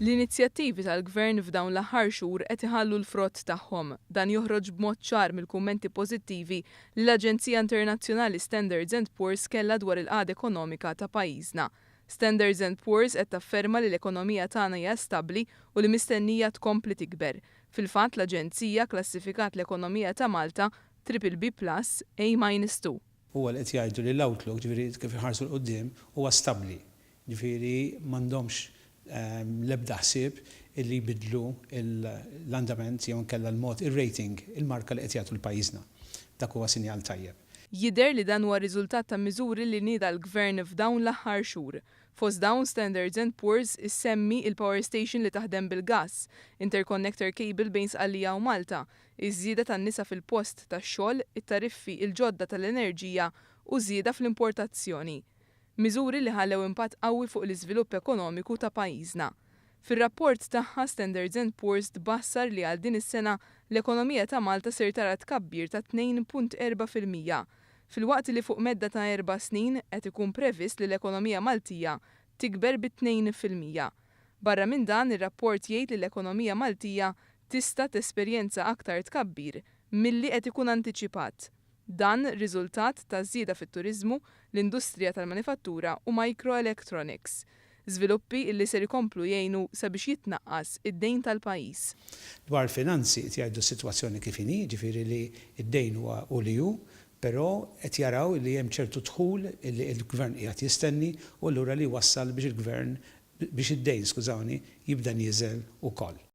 L-inizjattivi tal-Gvern f'dawn l-aħħar xhur qed iħallu l-frott tagħhom. Dan joħroġ b'mod ċar mill-kummenti pożittivi li l-Aġenzija Internazzjonali Standards and Poor's kellha dwar il-qagħda ekonomika ta' pajjiżna. Standards and Poor's qed tafferma li l-ekonomija tagħna hija stabbli u li mistennija tkompli tikber. Fil-fatt l-Aġenzija klassifikat l-ekonomija ta' Malta Triple B plus A minus 2. Huwa li qed jgħidu li l-outlook, ġifieri kif iħarsu 'l quddiem, huwa stabbli. Ġifieri m'għandhomx l-ebda ħsieb illi jbiddlu l-andament jew inkella l-mod, ir-rating, il-marka li qed jagħtu 'l pajjiżna. Dak huwa sinjal tajjeb. Jidher li dan huwa riżultat ta' miżuri li nieda l-Gvern f'dawn l-aħħar xhur. Fost dawn Standards and Poor's issemmi il-power station li taħdem bil-gass, interconnector cable bejn Sqallija u Malta, iż-żieda tan-nisa fil-post tax-xogħol, it-tariffi il-ġodda tal-enerġija u żieda fl-importazzjoni. Miżuri li ħallew impatt qawwi fuq l-iżvilupp ekonomiku ta' pajjiżna. Fir-rapport tagħha Standards and Poor's tbassar li għal din is-sena l-ekonomija ta' Malta ser tara tkabbir ta' 2.4%. Filwaqt li fuq medda ta' 4 snin qed ikun previst li l-ekonomija Maltija tikber bi 2%. Barra minn dan, ir-rapport jgħid li l-ekonomija Maltija tista' tesperjenza aktar tkabbir milli qed ikun antiċipat. Dan riżultat ta' żieda fit-turizmu, l-industrija tal-manifattura u microelectronics. Żviluppi illi ser ikomplu jgħinu sabiex jitnaqqas id-dejn tal-pajjiż. Dwar finanzi qed jgħidu s-sitwazzjoni kif inhi, ġifieri li d-dejn huwa u li hu, però qed jaraw li hemm ċertu dħul li l-gvern qiegħed jistenni u allura li wassal biex il-gvern biex id-dejn, skużawni, jibda nieżel ukoll.